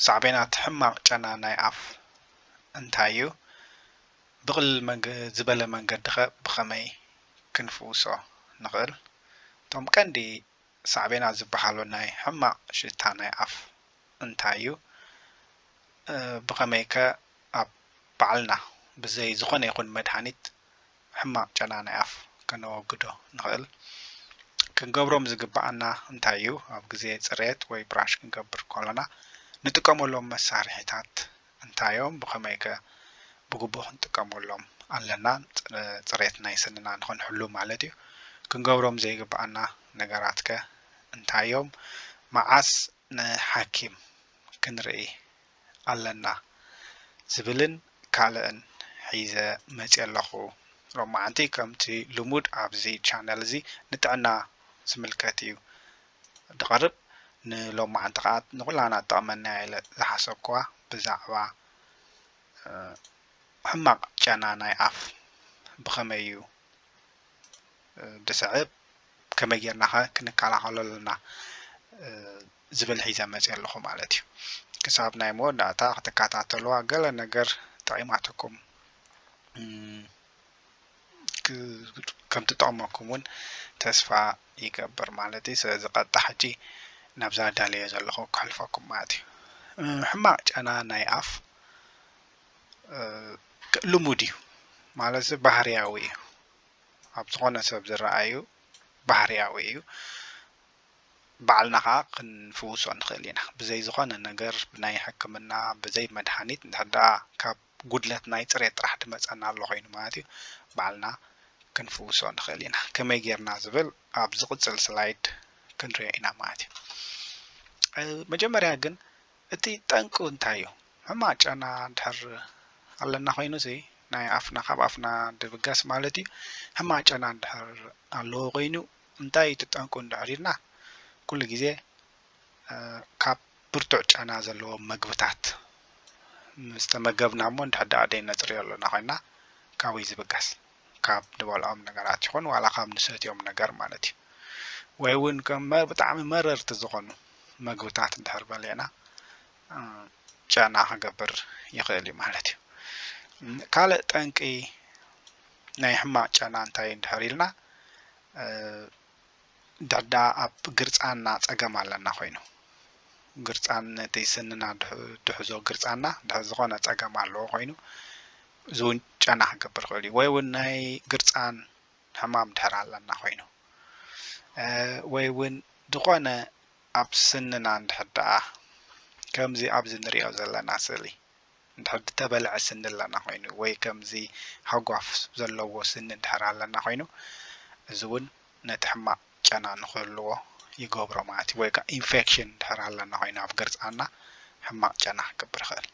ሳዕቤናት ሕማቕ ጨና ናይ ኣፍ እንታይ እዩ? ብቕልል ዝበለ መንገዲ ኸ ብኸመይ ክንፍውሶ ንኽእል? እቶም ቀንዲ ሳዕቤናት ዝበሃሉ ናይ ሕማቕ ሽታ ናይ ኣፍ እንታይ እዩ? ብኸመይ ከ ኣብ ባዕልና ብዘይ ዝኾነ ይኹን መድሃኒት ሕማቕ ጨና ናይ ኣፍ ከነወግዶ ንኽእል? ክንገብሮም ዝግብኣና እንታይ እዩ? ኣብ ግዜ ጽሬት ወይ ብራሽ ክንገብር ከሎና ንጥቀመሎም መሳርሒታት እንታይ እዮም? ብኸመይ ከ ብግቡእ ክንጥቀመሎም ኣለና? ጽሬት ናይ ስንና ንኽንሕሉ ማለት እዩ። ክንገብሮም ዘይግብኣና ነገራት ከ እንታይ እዮም? መዓስ ንሓኪም ክንርኢ ኣለና ዝብልን ካልእን ሒዘ መፅየ ኣለኹ። ሎማዓንቲ ከምቲ ልሙድ ኣብዚ ቻነል እዚ ንጥዕና ዝምልከት እዩ ዝቐርብ። ንሎማዓንቲ ከዓ ንኩላና ትጠቕመና ኢለ ዝሓሰብኩዋ ብዛዕባ ሕማቕ ጨና ናይ ኣፍ ብኸመይ እዩ ድስዕብ፣ ከመይ ጌርና ኸ ክንከላኸሎ ኣለና ዝብል ሒዘ መፅየ ኣለኹ ማለት እዩ። ክሳብ ናይ መወዳእታ ክትከታተልዋ፣ ገለ ነገር ጠቒማትኩም ከም ትጠቕመኩም እውን ተስፋ ይገብር ማለት እዩ። ስለዚ ቀጥታ ሕጂ ናብዛ ኣዳለዮ ዘለኹ ከሕልፈኩም ማለት እዩ። ሕማቕ ጨና ናይ ኣፍ ልሙድ እዩ ማለት ባህርያዊ እዩ። ኣብ ዝኾነ ሰብ ዝረኣዩ ባህርያዊ እዩ። ባዕልና ከዓ ክንፍውሶ ንኽእል ኢና። ብዘይ ዝኾነ ነገር፣ ብናይ ሕክምና፣ ብዘይ መድሃኒት፣ እንድሕር ደኣ ካብ ጉድለት ናይ ጽሬት ጥራሕ ድመጸና ኣሎ ኮይኑ ማለት እዩ፣ ባዕልና ክንፍውሶ ንኽእል ኢና። ከመይ ጌርና ዝብል ኣብ ዝቕጽል ስላይድ ክንሪኦ ኢና ማለት እዩ። መጀመርያ ግን እቲ ጠንቁ እንታይ እዩ? ሕማቕ ጨና እንድሕር ኣለና ኮይኑ፣ እዚ ናይ ኣፍና፣ ካብ ኣፍና ድብገስ ማለት እዩ። ሕማቕ ጨና እንድሕር ኣለዎ ኮይኑ፣ እንታይ እዩ እቲ ጠንቁ እንድሕር ኢልና፣ ኩሉ ግዜ ካብ ብርቱዕ ጨና ዘለዎም መግብታት ምስ ተመገብና እሞ፣ እንድሕር ደኣ ደይ ነጽርዮ ኣለና ኮይና፣ ካበይ ዝብገስ? ካብ ንበልዖም ነገራት ይኹን ዋላ ካብ ንሰትዮም ነገር ማለት እዩ። ወይ እውን ከም ብጣዕሚ መረርቲ ዝኾኑ መግብታት እንድሕር በሊዕና፣ ጨና ክገብር ይኽእል እዩ ማለት እዩ። ካልእ ጠንቂ ናይ ሕማቕ ጨና እንታይ እዩ እንድሕር ኢልና፣ ድሕዳ ኣብ ግርጻና ጸገም ኣለና ኮይኑ፣ ግርጻን ነቲ ስንና ድሕዞ ግርጻና ድሕር ዝኾነ ጸገም ኣለዎ ኮይኑ፣ እዚ እውን ጨና ክገብር ይኽእል እዩ። ወይ እውን ናይ ግርጻን ሕማም ድሕር ኣለና ኮይኑ፣ ወይ እውን ዝኾነ ኣብ ስንና እንድሕር ደኣ ከምዚ ኣብዚ ንሪኦ ዘለና ስእሊ እንድሕር ዝተበልዐ ስኒ ኣለና ኮይኑ፣ ወይ ከምዚ ሃጓፍ ዘለዎ ስኒ እንድሕር ኣለና ኮይኑ፣ እዚ እውን ነቲ ሕማቕ ጨና ንክህልዎ ይገብሮ ማለት እዩ። ወይ ከዓ ኢንፌክሽን እንድሕር ኣለና ኮይኑ ኣብ ግርጻና፣ ሕማቕ ጨና ክገብር ይኽእል።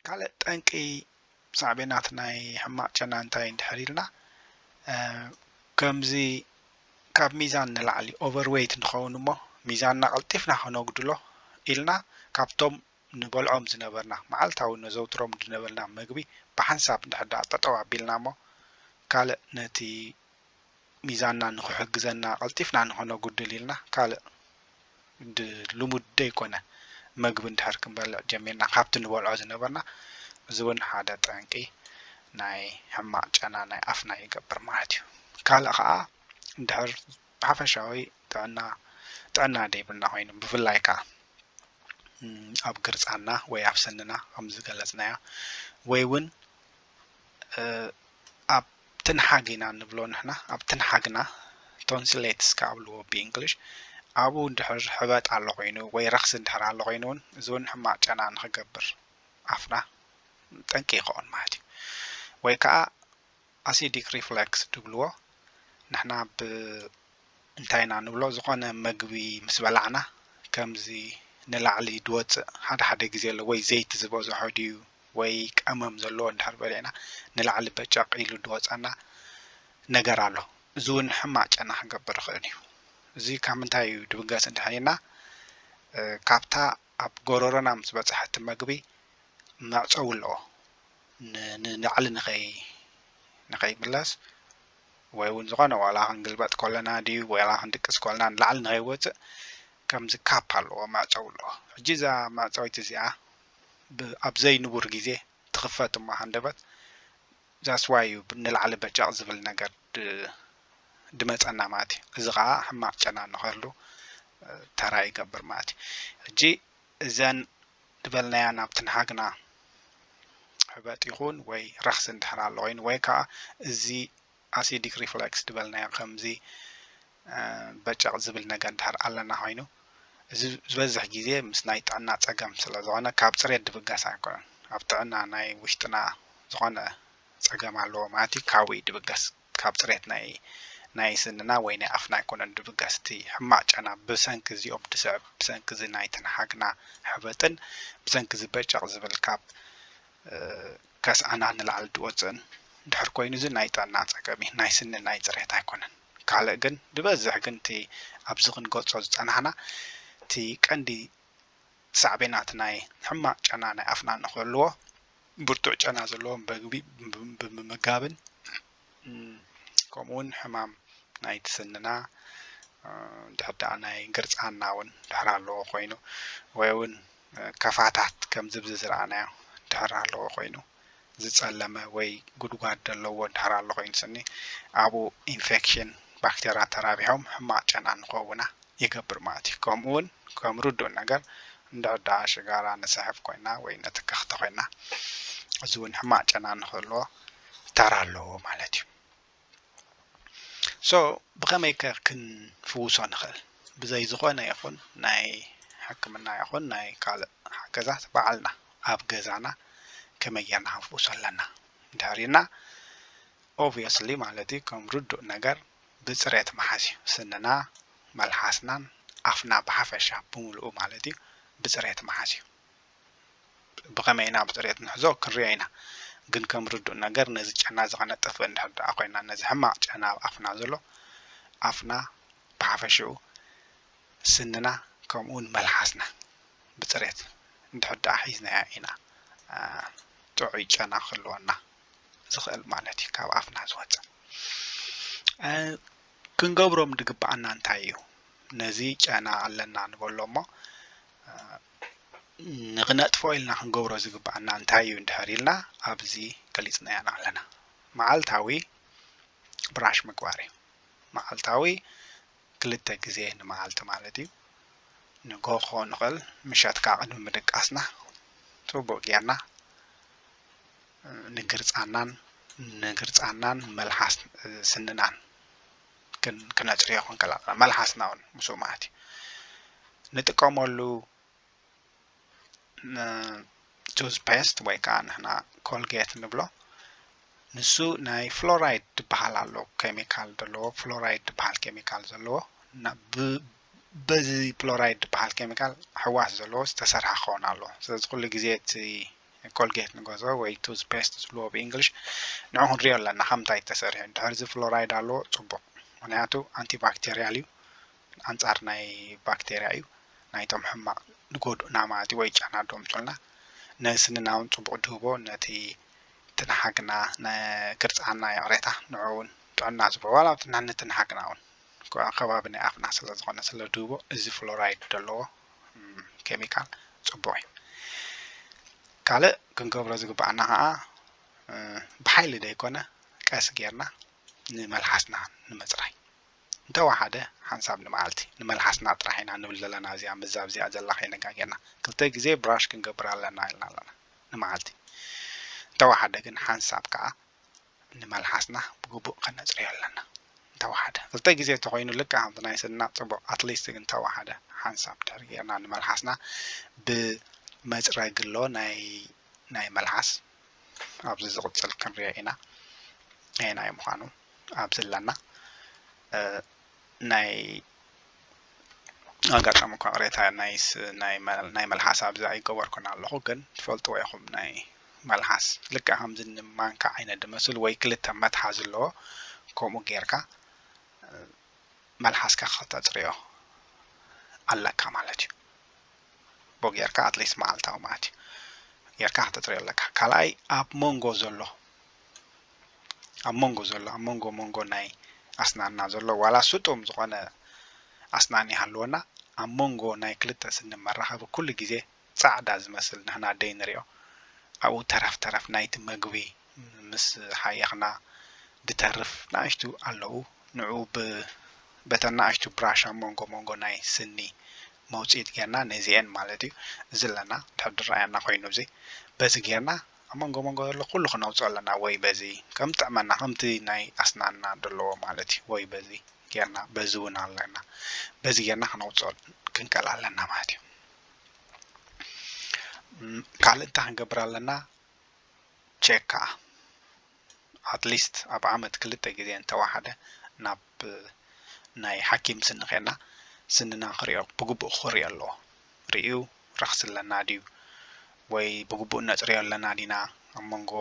ካልእ ጠንቂ ሳዕቤናት ናይ ሕማቕ ጨና እንታይ እንድሕር ኢልና፣ ከምዚ ካብ ሚዛን ንላዕሊ ኦቨርዌይት ንኸውን እሞ፣ ሚዛንና ቀልጢፍና ከነጉድሎ ኢልና ካብቶም ንበልዖም ዝነበርና፣ መዓልታዊ ነዘውትሮም ዝነበርና መግቢ ብሓንሳብ እንድሕር ደኣ ጠጠው ኣቢልና እሞ፣ ካልእ ነቲ ሚዛንና ንኽሕግዘና፣ ቀልጢፍና ንኸነጉድል ኢልና ካልእ ልሙድ ዘይኮነ መግቢ እንድሕር ክንበልዕ ጀሚርና፣ ካብቲ ንበልዖ ዝነበርና፣ እዚ እውን ሓደ ጠንቂ ናይ ሕማቕ ጨና ናይ ኣፍና ይገብር ማለት እዩ። ካልእ ከዓ እንድሕር ብሓፈሻዊ ጥዕና፣ ጥዕና ዘይብልና ኮይኑ፣ ብፍላይ ከዓ ኣብ ግርጻና ወይ ኣብ ስንና ከም ዝገለጽናዮ፣ ወይ እውን ኣብ ትንሓግ ኢና ንብሎ ንሕና፣ ኣብ ትንሓግና፣ ቶንስሌትስ ክኣብልዎ ብእንግሊሽ፣ ኣብኡ እንድሕር ሕበጥ ኣሎ ኮይኑ ወይ ረኽሲ እንድሕር ኣሎ ኮይኑ እውን፣ እዚ እውን ሕማቕ ጨና ንኽገብር ኣፍና ጠንቂ ይኸውን ማለት እዩ። ወይ ከዓ ኣሲዲክ ሪፍሌክስ ድብልዎ፣ ንሕና ብ እንታይ ኢና ንብሎ፣ ዝኾነ መግቢ ምስ በላዕና ከምዚ ንላዕሊ ድወፅእ፣ ሓደ ሓደ ግዜ ኣሎ፣ ወይ ዘይቲ ዝበዝሖ ድዩ ወይ ቀመም ዘለዎ እንድሕር በሊዕና ንላዕሊ በጨቕ ኢሉ ድወፀና ነገር ኣሎ። እዚ እውን ሕማቕ ጨና ክገብር ይኽእል እዩ። እዚ ካብ ምንታይ እዩ ድብገስ እንድሕር ኢልና፣ ካብታ ኣብ ጎረሮና ምስ በፅሐት መግቢ መዕፀዊ ኣለዎ። ንላዕሊ ንኸይምለስ ወይ እውን ዝኾነ ዋላ ክንግልበጥ ከለና ድዩ ዋላ ክንድቅስ ከለና ንላዕሊ ንኸይወፅእ ከምዚ ካፕ ኣለዎ፣ መዕጸዊ ኣለዎ። ሕጂ እዛ መዕጸዊት እዚኣ ብ- ኣብ ዘይንቡር ግዜ ትኽፈት እሞ ሃንደበት that's why እዩ ንላዕሊ በጨቕ ዝብል ነገር ድ- ድመጸና ማለት እዩ። እዚ ኸዓ ሕማቕ ጨና ንኸህሉ ተራ ይገብር ማለት እዩ። ሕጂ እዘን ዝበልናያ ናብ ትንሃግና ሕበጥ ይኹን ወይ ረኽሲ እንድሕር ኣሎ ኮይኑ ወይ ከዓ እዚ ኣሲዲክ ሪፍለክስ ዝበልናዮ ከምዚ በጨቕ ዝብል ነገር እንድሕር ኣለና ኮይኑ እዚ ዝበዝሕ ግዜ ምስ ናይ ጥዕና ፀገም ስለ ዝኾነ ካብ ፅሬት ድብገስ ኣይኮነን። ኣብ ጥዕና ናይ ውሽጥና ዝኾነ ፀገም ኣለዎ ማለት እዩ። ካብኡ እዩ ድብገስ። ካብ ፅሬት ናይ ናይ ስንና ወይ ናይ ኣፍና ኣይኮነን ድብገስ። እቲ ሕማቕ ጨና ብሰንኪ እዚኦም ድስዕብ፣ ብሰንኪ እዚ ናይ ትንሓግና ሕበጥን ብሰንኪ እዚ በጨቕ ዝብል ካብ ከስዐና ንላዕሊ ድወፅእን ድሕር ኮይኑ እዚ ናይ ጥዕና ፀገም እዩ። ናይ ስኒ ናይ ፅሬት ኣይኮነን። ካልእ ግን ድበዝሕ ግን እቲ ኣብዚ ክንገልፆ ዝፀናሕና እቲ ቀንዲ ሳዕቤናት ናይ ሕማቕ ጨና ናይ ኣፍና ንክህልዎ ብርቱዕ ጨና ዘለዎ መግቢ ብምምጋብን ከምኡ እውን ሕማም ናይ ትስንና ድሕር ደኣ ናይ ግርፃና እውን ድሕር ኣለዎ ኮይኑ ወይ እውን ከፋታት ከምዚ ብዚ ዝረኣናዮ ድሕር ኣለዎ ኮይኑ ዝፀለመ ወይ ጉድጓድ ዘለዎ ድሕር ኣሎ ኮይኑ ስኒ ኣብኡ ኢንፌክሽን ባክቴርያ ተራቢሖም ሕማቕ ጨና ንኸውና ይገብር ማለት እዩ። ከምኡ እውን ከም ርዱእ ነገር እንድሕር ደኣ ሽጋራ ንስሕብ ኮይና ወይ ነትከኽተ ኮይና እዚ እውን ሕማቕ ጨና ንክህልዎ ተራ ኣለዎ ማለት እዩ። So ብኸመይ ከ ክንፍውሶ ንኽእል? ብዘይ ዝኾነ ይኹን ናይ ሕክምና ይኹን ናይ ካልእ ሓገዛት ባዕልና ኣብ ገዛና ከመይ ጌርና ክንፍውሶ ኣለና? እንድሕር ኢልና obviously ማለት እዩ ከም ርዱእ ነገር ብፅሬት ምሓዝ እዩ። ስንና መልሓስናን ኣፍና ብሓፈሻ ብምሉኡ ማለት እዩ ብፅሬት ምሓዝ እዩ። ብኸመይ ኢና ብፅሬት ንሕዞ ክንሪኦ ኢና። ግን ከም ርዱእ ነገር ነዚ ጨና እዚ ከነጥፍእ እንድሕር ደኣ ኮይና ነዚ ሕማቕ ጨና ኣብ ኣፍና ዘሎ ኣፍና ብሓፈሽኡ ስንና ከምኡ እውን መልሓስና ብፅሬት እንድሕር ደኣ ሒዝናዮ ኢና ጥዑይ ጨና ክህልወና ዝኽእል ማለት እዩ ካብ ኣፍና ዝወፅእ። ክንገብሮም ድግብኣና እንታይ እዩ? ነዚ ጨና ኣለና ንበሎ እሞ ንኽነጥፍኦ ኢልና ክንገብሮ ዝግብኣና እንታይ እዩ እንድሕር ኢልና ኣብዚ ገሊፅናዮ ኣለና። መዓልታዊ ብራሽ ምግባር እዩ። መዓልታዊ ክልተ ግዜ ንመዓልቲ ማለት እዩ። ንጎ ክኸውን ንኽእል ምሸት ከዓ ቅድሚ ምድቃስና ፅቡቅ ጌርና ንግርፃናን ንግርፃናን መልሓስ ስንናን ክነፅርዮ ክንክእል ኣለና። መልሓስና እውን ምስኡ ማለት እዩ። ንጥቀመሉ ቱዝ ፔስት ወይ ከዓ ንሕና ኮልጌት ንብሎ ንሱ ናይ ፍሎራይድ ዝበሃል ኣሎ ኬሚካል ዘለዎ ፍሎራይድ ዝበሃል ኬሚካል ዘለዎ በዚ ፍሎራይድ ዝበሃል ኬሚካል ሕዋስ ዘለዎ ዝተሰርሐ ክኸውን ኣለዎ። ስለዚ ኩሉ ግዜ እቲ ኮልጌት ንገዝኦ ወይ ቱዝ ፔስት ዝብልዎ ብእንግሊሽ ንዑ ክንሪኦ ኣለና ከምታይ ተሰሪሑ። እንድሕር እዚ ፍሎራይድ ኣለዎ ፅቡቕ፣ ምክንያቱ ኣንቲባክቴርያል እዩ፣ ኣንፃር ናይ ባክቴርያ እዩ። ናይቶም ሕማቕ ንጎድኡና ማለት እዩ ወይ ጨና ደምፁልና። ነስንና እውን ፅቡቕ ድህቦ ነቲ ትንሓግና ንግርፃና ይቕሬታ ንዑ እውን ጥዕና ዝብሎ ዋላ ኣብቲ ንሕና ንትንሓግና እውን ከባቢ ናይ ኣፍና ስለ ዝኾነ ስለ ድህቦ እዚ ፍሎራይድ ዘለዎ ኬሚካል ፅቡቕ እዩ። ካልእ ክንገብሮ ዝግብኣና ከዓ ብሓይሊ ዘይኮነ ቀስ ጌርና ንመልሓስና ንምፅራይ እንተወሓደ ሓንሳብ ንመዓልቲ ንመልሓስና ጥራሕ ኢና ንብል ዘለና እዚኣ ምዛ ኣብዚኣ ዘላ ከይነጋጌርና ክልተ ግዜ ብራሽ ክንገብር ኣለና ኢልና ኣለና ንመዓልቲ እንተወሓደ ግን ሓንሳብ ከዓ ንመልሓስና ብግቡእ ከነፅርዮ ኣለና። እንተወሓደ ክልተ ግዜ እንተኮይኑ ልክዕ ከምቲ ናይ ስንና ፅቡቅ ኣትሊስት ግን እንተወሓደ ሓንሳብ ድሕሪ ጌርና ንመልሓስና ብመፅረጊ ኣሎ ናይ ናይ መልሓስ ኣብዚ ዝቕፅል ክንሪኦ ኢና ኣየናይ ምዃኑ ኣብዚ ኣለና ናይ ኣጋጣሚ እኳ ቅሬታ ናይ መልሓስ ኣብዚ ኣይገበርኩን ኣለኹ ግን ትፈልጥዎ ኢኹም ናይ መልሓስ ልክዕ ከምዚ ንማንካ ዓይነት ዝመስል ወይ ክልተ መትሓዚ ኣለዎ ከምኡ ጌርካ መልሓስካ ከተፅርዮ ኣለካ ማለት እዩ። ቦ ጌርካ ኣትሊስት መዓልታዊ ማለት እዩ ጌርካ ከተፅርዮ ኣለካ። ካልኣይ ኣብ መንጎ ዘሎ ኣብ መንጎ ዘሎ ኣብ መንጎ መንጎ ናይ ኣስናንና ዘሎ ዋላ ስጡም ዝኾነ ኣስናን ይሃልወና ኣብ መንጎ ናይ ክልተ ስኒ መራኸቢ ኩሉ ግዜ ጻዕዳ ዝመስል ንሕና ደይ ንሪኦ ኣብኡ ተረፍ ተረፍ ናይቲ መግቢ ምስ ሓየኽና ድተርፍ ንኣሽቱ ኣለዉ። ንዑ በተን ንኣሽቱ ብራሽ ኣብ መንጎ መንጎ ናይ ስኒ መውፅኢት ጌርና ነዚኤን ማለት እዩ። እዚ ኣለና ድሕር ድረኣየና ኮይኑ እዚ በዚ ጌርና ኣብ መንጎ መንጎ ዘሎ ኩሉ ክነውፅኦ ኣለና። ወይ በዚ ከም ጥዕመና ከምቲ ናይ ኣስናንና ደለዎ ማለት እዩ። ወይ በዚ ጌርና በዚ እውን ኣለና። በዚ ጌርና ክነውፅኦ ክንቀል ኣለና ማለት እዩ። ካልእ እንታይ ክንገብር ኣለና? ቸክ ከዓ ኣትሊስት ኣብ ዓመት ክልተ ግዜ እንተወሓደ ናብ ናይ ሓኪም ስኒ ኸድና ስንና ክሪኦ ብግቡእ ክሪኦ ኣለዎ። ርእዩ ረኽሲ ኣለና ድዩ ወይ ብግቡእ ነፅርዮ ኣለና ዲና ኣብ መንጎ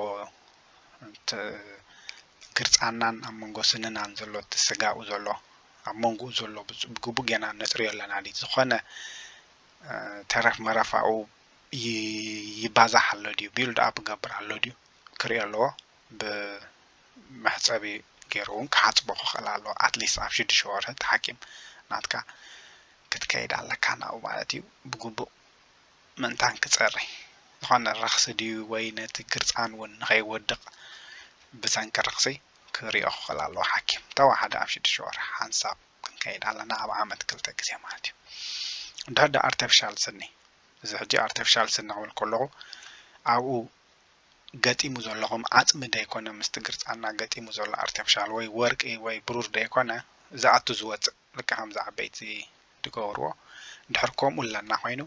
ግርፃናን ኣብ መንጎ ስንናን ዘሎ እቲ ስጋኡ ዘሎ ኣብ መንጎኡ ዘሎ ብግቡእ ጌና ነፅርዮ ኣለና ድዩ ዝኾነ ተረፍ መረፋኡ ይባዛሕ ኣሎ ድዩ ቢልድ ኣፕ ገብር ኣሎ ድዩ ክሪኦ ኣለዎ። ብመሕፀቢ ገይሩ እውን ክሓፅቦ ክኽእል ኣለዎ። ኣትሊስት ኣብ ሽዱሽተ ወርሒ እቲ ሓኪም ናትካ ክትከይድ ኣለካ ናብኡ ማለት እዩ። ብግቡእ ምእንታን ክፀሪ ዝኾነ ረኽሲ ድዩ ወይ ነቲ ግርፃን እውን ንኸይወድቕ ብሰንኪ ረኽሲ ክሪኦ ክኽእል ኣለዎ ሓኪም። ተወሓደ ኣብ ሽዱሽተ ወርሒ ሓንሳብ ክንከይድ ኣለና ኣብ ዓመት ክልተ ግዜ ማለት እዩ። እንድሕር ዳ ኣርተፊሻል ስኒ እዚ ሕጂ ኣርተፊሻል ስኒ ክብል ከለኹ ኣብኡ ገጢሙ ዘሎ ከም ዓፅሚ ደይኮነ ምስቲ ግርፃና ገጢሙ ዘሎ ኣርተፊሻል ወይ ወርቂ ወይ ብሩር ደይኮነ ዝኣቱ ዝወፅእ ልክዕ ከምዚ ዓበይቲ ዝገብርዎ እንድሕር ከምኡ ኣለና ኮይኑ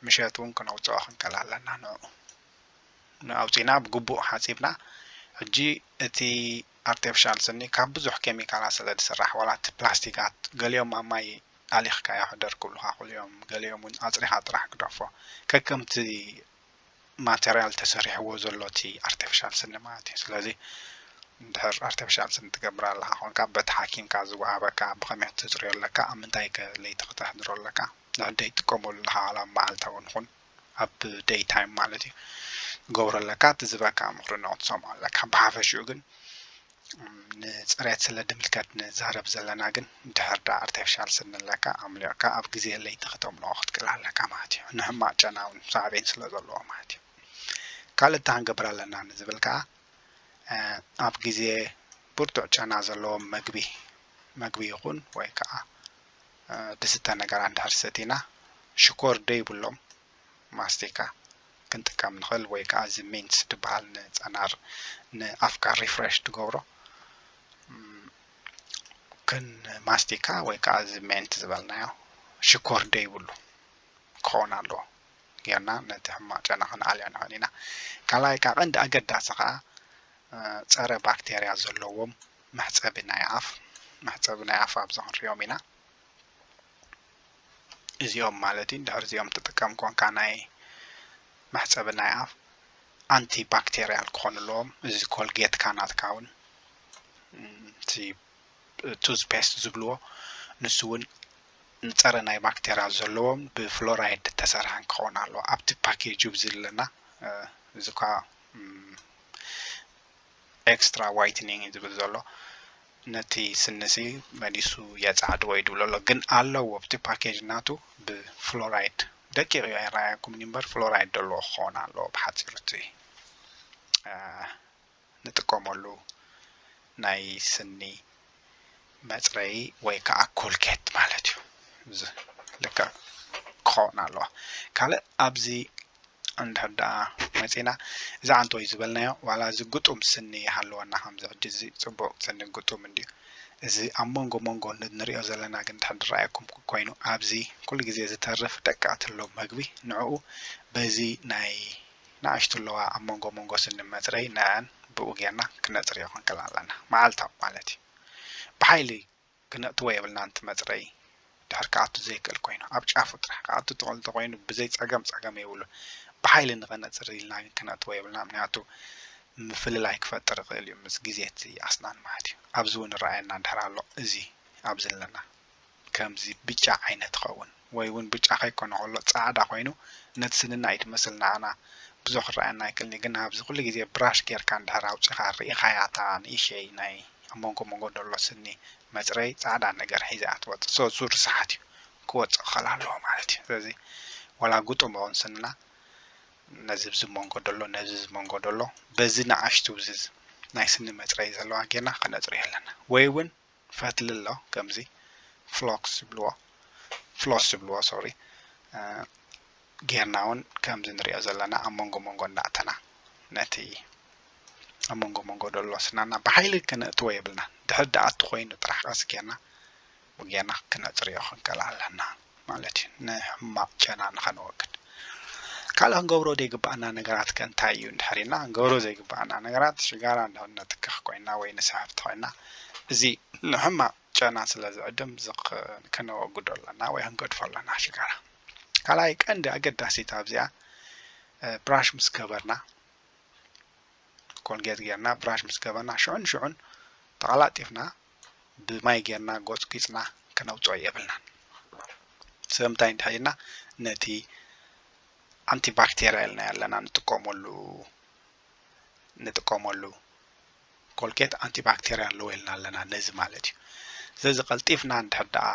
ምሸት እውን ክነውፅኦ ክንክእል ኣለና። ንዕኡ ንኣውፂና ብግቡእ ሓፂብና ሕጂ እቲ ኣርተፊሻል ስኒ ካብ ብዙሕ ኬሚካላት ስለ ዝስራሕ ዋላ እቲ ፕላስቲካት ገሊኦም ኣብ ማይ ኣሊኽካዮ ሕደር ክብሉኻ ክልኦም ገሊኦም እውን ኣፅሪኻ ጥራሕ ግደፎ ከከምቲ ማተርያል ተሰሪሕዎ ዘሎ እቲ ኣርተፊሻል ስኒ ማለት እዩ። ስለዚ እንድሕር ኣርተፊሻል ስኒ ትገብር ኣለኻ ኮንካ በቲ ሓኪምካ ዝወሃበካ ብኸመይ ትፅርዮ ኣለካ ኣብ ምንታይ ከ ለይቲ ክተሕድሮ ኣለካ ንሕደይ ጥቀመሉ ኣለኻ ዋላ መዓልታዊ ንኹን ኣብ ደይ ታይም ማለት እዩ ገብሮ ኣለካ እቲ ዝበካ ምኽሪ ንክትሰምዖ ኣለካ። ብሓፈሽኡ ግን ንፅሬት ስለ ድምልከት ንዛረብ ዘለና ግን ድሕር ዳ ኣርተፊሻል ስኒ ኣለካ ኣምሊቕካ ኣብ ግዜ ለይቲ ክተምልኦ ክትክእል ኣለካ ማለት እዩ። ንሕማቕ ጨና እውን ሳዕቤን ስለ ዘለዎ ማለት እዩ። ካልእ እንታይ ክንገብር ኣለና ንዝብል ከዓ ኣብ ግዜ ብርቱዕ ጨና ዘለዎም መግቢ መግቢ ይኹን ወይ ከዓ ድስተ ነገራት እንድሕር ሰቲና ሽኮር ደይብሎም ማስቲካ ክንጥቀም ንኽእል ወይ ከዓ እዚ ሚንት ዝበሃል ንፀናር ንኣፍካ ሪፍሬሽ ትገብሮ ክን ማስቲካ ወይ ከዓ እዚ ሜንት ዝበልናዮ ሽኮር ደይብሉ ክኸውን ኣለዎ ጌርና ነቲ ሕማቕ ጨና ክንኣልዮ ንኽእል ኢና። ካልኣይ ከዓ ቀንዲ ኣገዳሲ ከዓ ፀረ ባክቴርያ ዘለዎም መሕፀቢ ናይ ኣፍ መሕፀቢ ናይ ኣፍ ኣብዚ ክንሪኦም ኢና። እዚኦም ማለት እዩ ድሕር እዚኦም ትጥቀም ኮንካ ናይ መሕፀቢ ናይ ኣፍ ኣንቲ ባክቴርያል ክኾኑ ኣለዎም። እዚ ኮልጌትካ ናትካ እውን እቲ ቱዝፔስት ዝብልዎ ንሱ እውን ንፀረ ናይ ባክቴርያ ዘለዎም ብፍሎራይድ ዝተሰርሐን ክኸውን ኣለዎ። ኣብቲ ፓኬጅ ኣብዚ ኣለና እዚ ኳ ኤክስትራ ዋይትኒንግ እዩ ዝብል ዘሎ ነቲ ስንሲ መሊሱ የፃዕድዎ እዩ ድብሎ ኣሎ ግን ኣለዎ ኣብቲ ፓኬጅ ናቱ ብፍሎራይድ ደቂቕ እዩ ኣይረኣየኩምን እምበር ፍሎራይድ ዘለዎ ክኸውን ኣለዎ ብሓፂሩ እቲ ንጥቀመሉ ናይ ስኒ መፅረይ ወይ ከዓ ኮልጌት ማለት እዩ። ልክዕ ክኸውን ኣለዎ። ካልእ ኣብዚ እንድሕር ደኣ መፂና እዚ ዓንተወይ ዝበልናዮ ዋላ እዚ ግጡም ስኒ ይሃለወና ከምዚ ሕጂ እዚ ፅቡቕ ስኒ ግጡም እንድዩ እዚ ኣብ መንጎ መንጎ ንሪኦ ዘለና ግን እንድሕር ዝረኣየኩም ኮይኑ ኣብዚ ኩሉ ግዜ ዝተርፍ ደቀቕቲ ኣለዉ መግቢ ንዕኡ በዚ ናይ ንኣሽቱ ኣለዋ ኣብ መንጎ መንጎ ስኒ መፅረይ ንዕን ብኡ ጌርና ክነፅርዮ ክንክእል ኣለና መዓልታዊ ማለት እዩ ብሓይሊ ክነእትዎ የብልናን እቲ መፅረይ ድሕር ክኣቱ ዘይክእል ኮይኑ ኣብ ጫፉ ጥራሕ ክኣቱ ትኽእል እንተኮይኑ ብዘይ ፀገም ፀገም የብሉ ብሓይሊ ንኸነፅር ኢልና ግን ክነእትዎ የብልና ምክንያቱ ምፍልላይ ክፈጥር ይኽእል እዩ ምስ ግዜ እቲ ኣስናን ማለት እዩ ኣብዚ እውን ረኣየና እንድሕር ኣሎ እዚ ኣብዚ ኣለና ከምዚ ብጫ ዓይነት ይኸውን ወይ እውን ብጫ ከይኮነ ከሎ ፃዕዳ ኮይኑ ነቲ ስንና እዩ ትመስል ንዓና ብዙሕ ክረኣየና ኣይክእልን እዩ ግን ኣብዚ ኩሉ ግዜ ብራሽ ጌርካ እንድሕር ኣውፂኻ ርኢኻያ እታ ንእሸይ ናይ ኣብ መንጎ መንጎ ዘሎ ስኒ መፅረይ ፃዕዳ ነገር ሒዛ እያ ትወፅእ so እሱ ርስሓት እዩ ክወፅእ ክኽእል ኣለዎ ማለት እዩ። ስለዚ ዋላ ግጡም ይኹን ስንና ነዚ ብዚ መንጎ ደሎ ነዚ መንጎ ደሎ በዚ ንኣሽቱ እዚ ናይ ስኒ መፅረይ ዘለዋ ጌርና ክነፅርዮ ኣለና። ወይ እውን ፈትሊ ኣሎ ከምዚ ፍሎክስ ዝብልዎ ፍሎስ ዝብልዎ ሶሪ ጌርና እውን ከምዚ ንሪኦ ዘለና ኣብ መንጎ መንጎ እናእተና ነቲ ኣብ መንጎ መንጎ ደሎ ስናና ብሓይሊ ክነእትዎ የብልና። ድሕር ደኣ እቲ ኮይኑ ጥራሕ ቀስ ጌርና ጌርና ክነፅርዮ ክንከል ኣለና ማለት እዩ። ንሕማቕ ጨና ንኸነወግድ ካልእ ክንገብሮ ዘይግባኣና ነገራት ከ እንታይ እዩ? እንድሕር ኢልና ክንገብሮ ዘይግባኣና ነገራት ሽጋራ እንድሕር ነትክኽ ኮይና ወይ ንስሕፍቲ ኮይና እዚ ንሕማቕ ጨና ስለ ዝዕድም እዚ ከነወግዶ ኣለና ወይ ክንገድፎ ኣለና ሽጋራ። ካልኣይ ቀንዲ ኣገዳሲት ኣብዚኣ ብራሽ ምስ ገበርና ኮልጌት ጌርና ብራሽ ምስ ገበርና ሽዑን ሽዑን ተቐላጢፍና ብማይ ጌርና ጎጽጊጽና ከነውጽኦ የብልናን። ስለምንታይ እንድሕር ኢልና ነቲ ኣንቲባክቴርያ ኢልና ኣለና ንጥቀመሉ ንጥቀመሉ ኮልጌት ኣንቲባክቴርያ ኣለዎ ኢልና ኣለና ነዚ ማለት እዩ። ስለዚ ቀልጢፍና እንድሕር ደኣ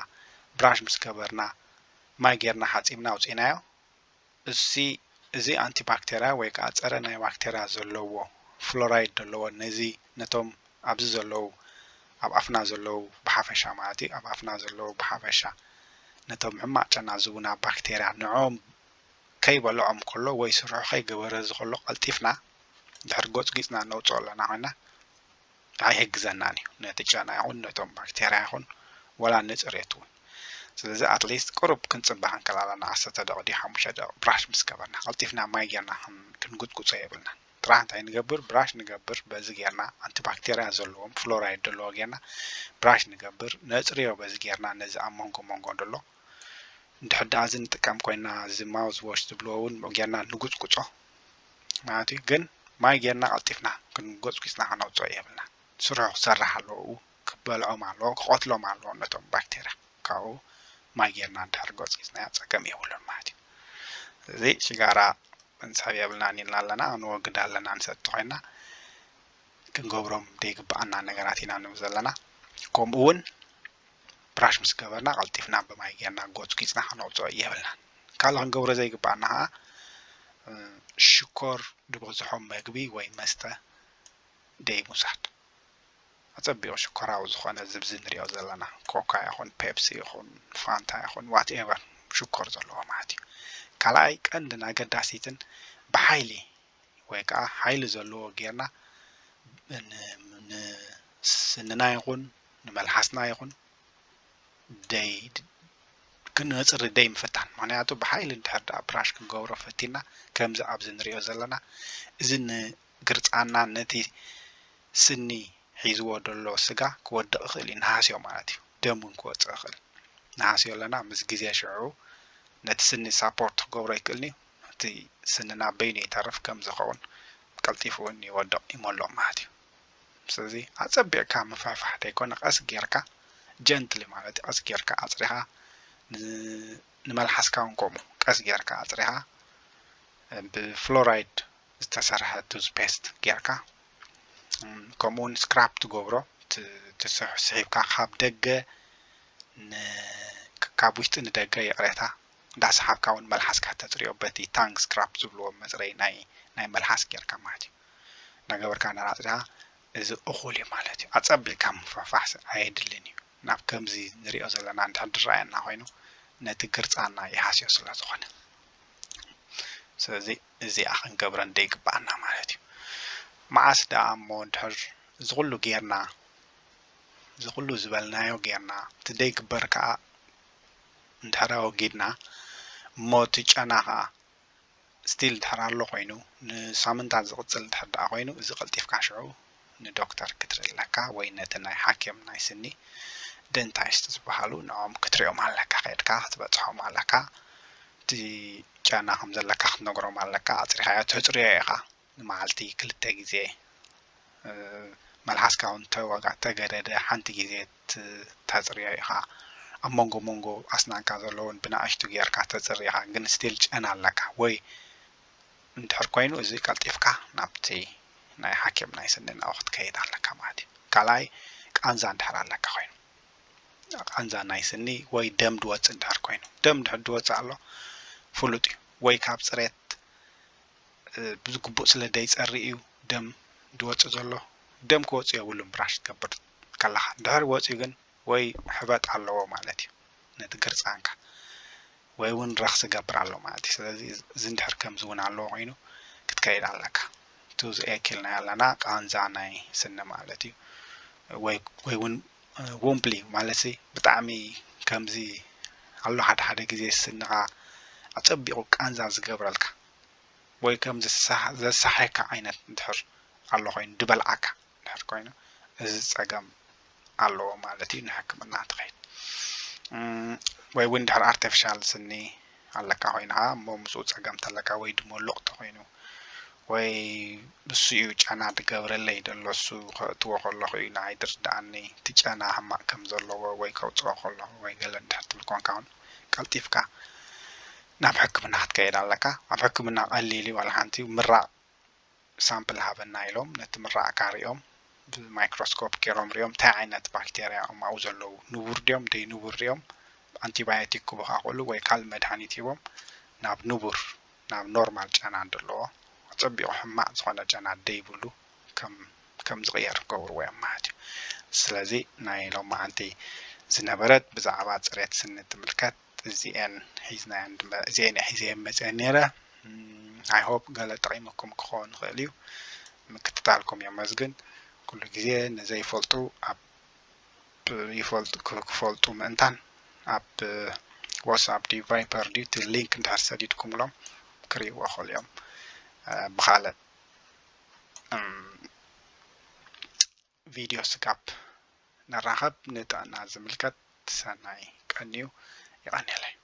ብራሽ ምስ ገበርና ማይ ጌርና ሓጺብና ኣውጺእናዮ እሲ እዚ ኣንቲባክቴርያ ወይ ከዓ ፀረ ናይ ባክቴርያ ዘለዎ ፍሎራይድ ዘለዎ ነዚ ነቶም ኣብዚ ዘለዉ ኣብ ኣፍና ዘለዉ ብሓፈሻ ማለት እዩ ኣብ ኣፍና ዘለዉ ብሓፈሻ ነቶም ሕማቕ ጨና ዝቡና ባክቴርያ ንዖም ከይበልዖም ከሎ ወይ ስርሑ ከይገበረ ዝከሎ ቀልጢፍና ድሕር ጎፅጊፅና ነውፅኦ ኣለና ኮይና ኣይሕግዘናን እዩ ነቲ ጨና ይኹን ነቶም ባክቴርያ ይኹን ወላ ንፅሬት እውን ስለዚ ኣትሊስት ቅሩብ ክንፅበ ክንክእል ኣለና ዓሰርተ ደቂ ድዩ ሓሙሽተ ደቂ ብራሽ ምስ ገበርና ቀልጢፍና ማይ ጌርና ክንጉፅጉፆ የብልናን ጥራሕ እንታይ ንገብር ብራሽ ንገብር በዚ ጌርና ኣንቲባክቴርያ ዘለዎም ፍሎራይድ ዘለዎ ጌርና ብራሽ ንገብር ነፅርዮ በዚ ጌርና ነዚ ኣብ መንጎ መንጎ ደሎ እንድሕር ደኣ እዚ ንጥቀም ኮይና እዚ ማውዝ ዎሽ ዝብልዎ እውን ጌርና ንጉፅጉፆ ማለት እዩ ግን ማይ ጌርና ቀልጢፍና ክንጎፅጉፅና ከነውፅኦ የብልና ስርሑ ክሰርሕ ኣለዎ ክበልዖም ኣለዎ ክቐትሎም ኣለዎ ነቶም ባክቴርያ ካብኡ ማይ ጌርና እንድሕር ጎፅጊፅናዮ ፀገም የብሉን ማለት እዩ እዚ ሽጋራ ክንስሕብ የብልናን ኢልና ኣለና ክንወግድ ኣለና ንሰቲ ኮይና ክንገብሮም ዘይግበኣና ነገራት ኢና ንብል ዘለና ከምኡ እውን ብራሽ ምስ ገበርና ቀልጢፍና ብማይ ጌርና ጎፅጊፅና ከነውፅኦ የብልናን ካልእ ክንገብሮ ዘይግበኣና ከዓ ሽኮር ዝበዝሖ መግቢ ወይ መስተ ደይ ምውሳድ ኣፀቢቑ ሽኮራዊ ዝኾነ ዝብዚ ንሪኦ ዘለና ኮካ ይኹን ፔፕሲ ይኹን ፋንታ ይኹን ዋትኤቨር ሽኮር ዘለዎ ማለት እዩ ካልኣይ ቀንድን ኣገዳሲትን ብሓይሊ ወይ ከዓ ሓይሊ ዘለዎ ጌርና ንስንና ይኹን ንመልሓስና ይኹን ደይ ክነፅሪ ደይ ምፍታን ምክንያቱ ብሓይሊ እንድሕር ደኣ ብራሽ ክንገብሮ ፈቲና ከምዚ ኣብዚ ንሪኦ ዘለና እዚ ንግርፃና ነቲ ስኒ ሒዝዎ ደሎ ስጋ ክወድቕ ይኽእል እዩ ንሃስዮ ማለት እዩ ደም እውን ክወፅእ ይኽእል ንሃስዮ ኣለና ምስ ግዜ ሽዑ ነቲ ስኒ ሳፖርት ክገብሮ ይክእልኒ እቲ ስንና በይኑ ይተርፍ ከም ዝኸውን ቀልጢፉ እውን ይወድቕ ይመልቕ ማለት እዩ ስለዚ ኣፀቢቕካ ምፍሕፋሕ ዘይኮነ ቀስ ጌርካ ጀንትሊ ማለት ቀስ ጌርካ ኣፅሪኻ ንመልሓስካ እውን ከምኡ ቀስ ጌርካ ኣፅሪኻ ብፍሎራይድ ዝተሰርሐ ቱዝፔስት ጌርካ ከምኡውን ስክራፕ ትገብሮ ትስሕብካ ካብ ደገ ካብ ውሽጢ ንደገ ይቕሬታ እንዳሰሓብካ እውን መልሓስካ ተፅርዮ በቲ ታንግ ስክራፕ ዝብልዎ መፅረይ ናይ ናይ መልሓስ ጌርካ ማለት እዩ እናገበርካ እንዳናፅሪኻ እዚ እኹል እዩ ማለት እዩ ኣፀቢቕካ ምፍሕፋሕ ኣየድልን እዩ ናብ ከምዚ ንሪኦ ዘለና እንድሕር ዝረኣየና ኮይኑ ነቲ ግርፃና ይሃስዮ ስለ ዝኾነ ስለዚ እዚኣ ክንገብረን ዘይግበኣና ማለት እዩ መዓስ ደኣ እሞ እንድሕር እዚ ኩሉ ጌርና እዚ ኩሉ ዝበልናዮ ጌርና እቲ ዘይግበር ከዓ እንድሕር ኣወጊድና እሞ እቲ ጨና ከዓ ስቲል እንድሕር ኣሎ ኮይኑ ንሳምንታት ዝቕፅል እንድሕር ደኣ ኮይኑ እዚ ቀልጢፍካ ሽዑ ንዶክተር ክትርኢ ኣለካ ወይ ነቲ ናይ ሓኪም ናይ ስኒ ደንታይስት ዝበሃሉ ንኦም ክትሪኦም ኣለካ ከድካ ክትበፅሖም ኣለካ እቲ ጨና ከም ዘለካ ክትነግሮም ኣለካ ኣፅሪኻዮ ተፅርዮ ኢኻ ንመዓልቲ ክልተ ግዜ መልሓስካ እውን ተወጋ ተገደደ ሓንቲ ግዜ ተፅርዮ ኢኻ ኣብ መንጎ መንጎ ኣስናንካ ዘለውን ብንኣሽቱ ጌርካ ተፅሪ ኢኻ ግን ስቲል ጨና ኣለካ ወይ እንድሕር ኮይኑ እዚ ቀልጢፍካ ናብቲ ናይ ሓኪም ናይ ስኒ ናብኡ ክትከይድ ኣለካ ማለት እዩ ካልኣይ ቃንዛ እንድሕር ኣለካ ኮይኑ ቃንዛ ናይ ስኒ ወይ ደም ድወፅእ እንድሕር ኮይኑ፣ ደም እንድሕር ድወፅእ ኣሎ ፍሉጥ እዩ። ወይ ካብ ፅሬት ብዝግቡእ ስለ ደይፀሪ እዩ ደም ድወፅእ ዘሎ። ደም ክወፅእ የብሉን ብራሽ ትገብር ከለኻ። እንድሕር ወፅዩ ግን ወይ ሕበጥ ኣለዎ ማለት እዩ ነቲ ግርፃንካ፣ ወይ እውን ረኽሲ ገብር ኣሎ ማለት እዩ። ስለዚ እዚ እንድሕር ከምዚ እውን ኣለዎ ኮይኑ ክትከይድ ኣለካ። እቲ ዝኤክል ናይ ኣለና ቃንዛ ናይ ስኒ ማለት እዩ። ወይ እውን ውምብሊ ማለት ብጣዕሚ ከምዚ ኣሎ ሓደ ሓደ ግዜ ስንኻ ኣፀቢቑ ቃንዛ ዝገብረልካ ወይ ከም ዘሳሕየካ ዓይነት እንድሕር ኣሎ ኮይኑ ድበልዓካ እንድሕር ኮይኑ እዚ ፀገም ኣለዎ ማለት እዩ። ንሕክምና ትኸይድ ወይ እውን ድሕር ኣርቲፊሻል ስኒ ኣለካ ኮይንኻ እሞ ምስኡ ፀገም ተለካ ወይ ድሞ ሉቕ ተኮይኑ ወይ ንሱ እዩ ጨና ድገብረለይ ደሎ እሱ ከእትዎ ከለኹ እዩ ንዓይ ድርድኣኒ እቲ ጨና ሕማቕ ከም ዘለዎ ወይ ከውፅኦ ከለኹ ወይ ገለ እንድሕር ትብል ኮንካ እውን ቀልጢፍካ ናብ ሕክምና ክትከይድ ኣለካ። ኣብ ሕክምና ቀሊል እዩ። ዋላ ሓንቲ ምራቕ ሳምፕል ሃበና ኢሎም ነቲ ምራቕካ ሪኦም ብማይክሮስኮፕ ገይሮም ሪኦም እንታይ ዓይነት ባክቴርያ እዮም ኣብኡ ዘለዉ ንቡር ድዮም ደይንቡር ሪኦም ኣንቲባዮቲክ ክቡኻ ክእሉ ወይ ካልእ መድሃኒት ሂቦም ናብ ንቡር ናብ ኖርማል ጨና ዘለዎ ኣፀቢቑ ሕማቕ ዝኾነ ጨና ደይብሉ ከም ከም ዝቕየር ክገብርዎ እዮም ማለት እዩ። ስለዚ ናይ ሎማዓንቲ ዝነበረት ብዛዕባ ፅሬት ስኒ ትምልከት እዚኤን ሒዝናየን እዚኤን ሒዘየን መፅአን ነይረ። I hope ገለ ጠቒሙኩም ክኸውን ይኽእል እዩ። ምክትታልኩም የመስግን። ኩሉ ግዜ ንዘይፈልጡ ኣብ ይፈልጡ ክፈልጡ ምእንታን ኣብ ዋትስኣፕ ድዩ ቫይፐር ድዩ እቲ ሊንክ እንድሕር ሰዲድኩምሎም ክርእይዎ ይኽእሉ እዮም። ብኻልእ ቪድዮ ስጋብ ንራኸብ ንጥዕና ዝምልከት ሰናይ ቀንዩ። ይቐንየለይ።